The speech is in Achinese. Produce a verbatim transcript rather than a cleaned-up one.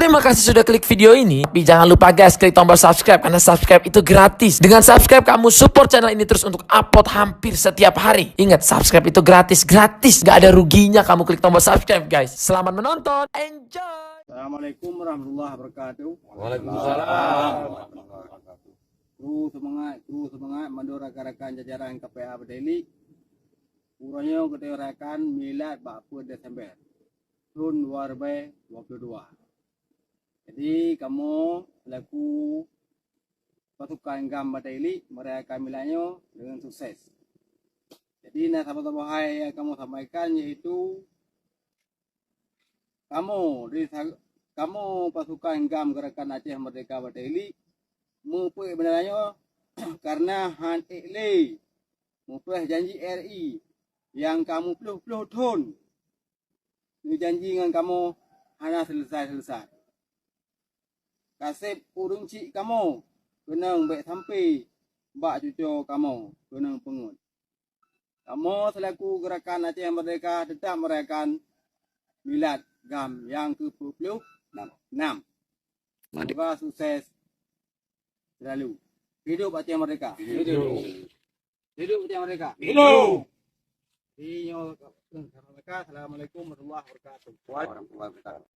Terima kasih sudah klik video ini. Tapi jangan lupa guys, klik tombol subscribe karena subscribe itu gratis. Dengan subscribe kamu support channel ini terus untuk upload hampir setiap hari. Ingat, subscribe itu gratis, gratis. Gak ada ruginya kamu klik tombol subscribe guys. Selamat menonton, enjoy. Assalamualaikum warahmatullahi wabarakatuh. Waalaikumsalam. Kru semangat, kru semangat, mandum rakan-rakan jajaran K P A Bateli. Uroe nyoe geutanyoe rayakan milad bak peuet Desember thon dua ribèe dua puluh dua. Jadi kamoe selaku pasukan GAM Bateli merayakan milad nyoe dengan sukses. Jadi na saboh-saboh hai nyang kamoe sampaikan yaitu kamoe di sa-, kamoe pasukan GAM Gerakan Aceh Merdeka Bateli meupeuet bendera nyoe karena han ék lé meupreh janji R I nyang ka meuploh-ploh thon neujanji ngon kamoe hana seuleusoe-seuleusoe. Kaseb ureueng chik kamoe keunong bèk sampai bak cucoe kamoe keunong peungeut. Kamoe selaku Gerakan Aceh Merdeka tetap merayakan milad GAM nyang keu peuet ploh enam. Semoga sukses selalu. Hidup Aceh Merdeka. Hidup. Hidup Aceh Merdeka. Hidup. Di nyoe, Assalamualaikum warahmatullahi wabarakatuh. Warahmatullahi wabarakatuh.